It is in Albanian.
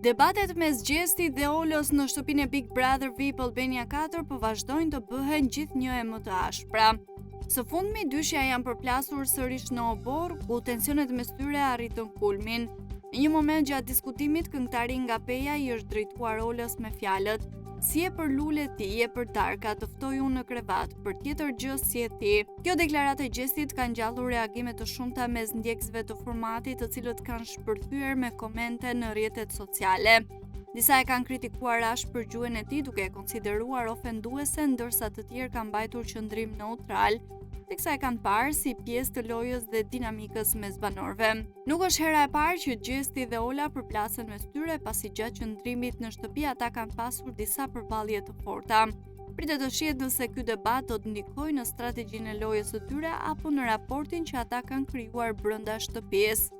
Debatet mes Gjestit dhe Olës në shtëpinë e Big Brother VIP Albania 4 po vazhdojnë të bëhen gjithnjë e më të ashpra. Së fundmi, dyshja janë përplasur sërish në oborr, ku tensionet mes tyre arritën kulmin. Në një moment gjatë diskutimit, këngëtari nga Peja i është drejtuar Olës me fjalët: "S'je për lule ti, je për darka, të ftoj unë në krevat, për tjetër gjë s'je ti." Kjo deklaratë e Gjestit ka ngjallur reagime të shumta mes ndjekësve të formatit, të cilët kanë shpërthyer me komente në rrjetet sociale. Disa e kanë kritikuar ashpër gjuhën e tij duke e konsideruar ofenduese, ndërsa të tjerë kanë mbajtur qëndrim neutral, teksa e kanë parë si pjesë të lojës dhe dinamikës mes banorëve. Nuk është hera e parë që Gjesti dhe Ola përplasen mes tyre, pasi gjatë qëndrimit në shtëpi ata kanë pasur disa përballje të forta. Pritet të shihet nëse ky debat do të ndikojë në strategjinë e lojës së tyre apo në raportin që ata kanë krijuar brenda shtëpisë.